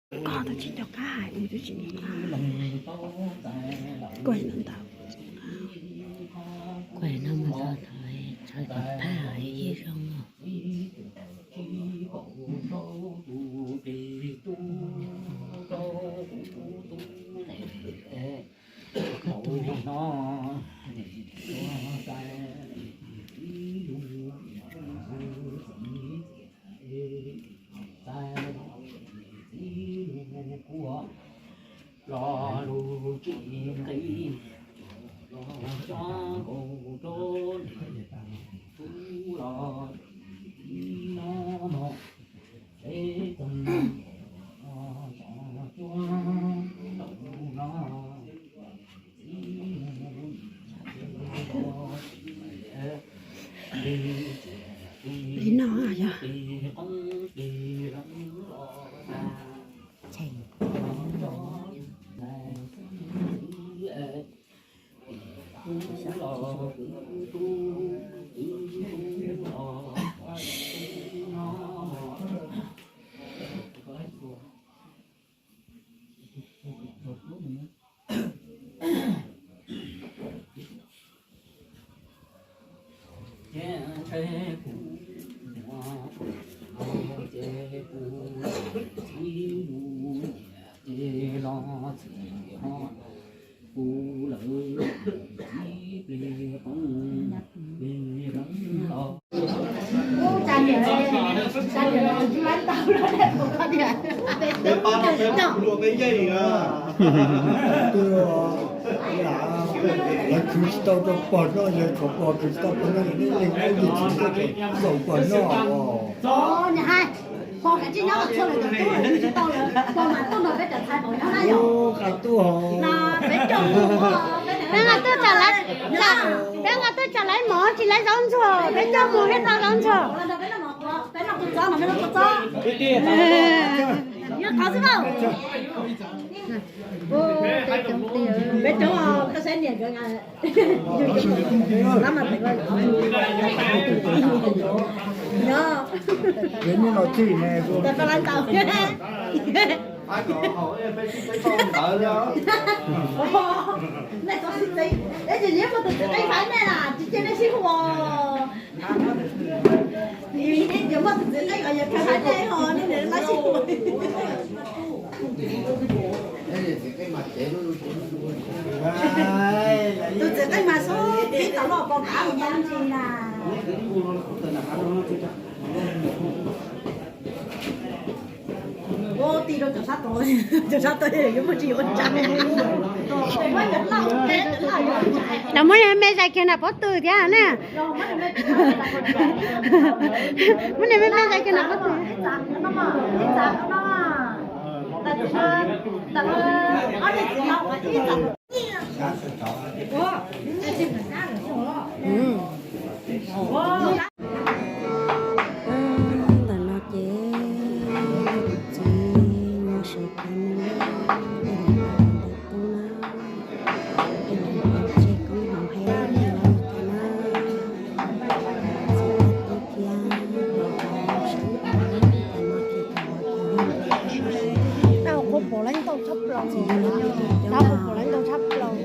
Koj twb tsis nco qab hais, ua twb tsis nco qab. Kuj no ntawd, kuj no mus txog thaum tsawg cov phaj yeej zoo os. Los lus tsis nqis, los cov nkaus rau niam tub los txiv no mog, peb txog txog cuab tau no. Li no yog. Lawv khwv tsis tau rau pog noj, yog kom pog khwv tsis tau pog noj, yog nej leej muaj yim tsis tau pog noj os. Pog kav tsij nyob txhua lawm, tus tub lawm, tsis tau lawm, pog mam tuaj nrog peb cov ntxhais nyob na yom. Qab tuaj, peb coj mus, peb nqa tuaj tsam lawv, peb nqa tuaj tsam lawv mov tsis lawv zaub ntxuag, peb coj mus thiaj tau zaub ntxuag. Peb noj kua txob mas peb noj kua txob. Nyob qhov xwb lauj. Peb coob, koj saib niam nkawd. Tus txiv qeej mas xub pib tau los pom qab mus ntau ntsis na. Ua ti rau cov sab tod, cov sab tod yuav muaj tsis yuav ua tsa. Cov muab me zais kiag nram pob tw thiab na. Muab niag me me zais kiag nram pob tw. Ntawm no ces kuv txiv nyuam sawv kev mus ntawm tub na, ces koob hmoov hais li no cas na, txiv tiag tiag, sawv ntawm no ces tau qhuav pom lawv ntau tshaj plaws, tau qhuav pom lawv ntau tshaj plaws.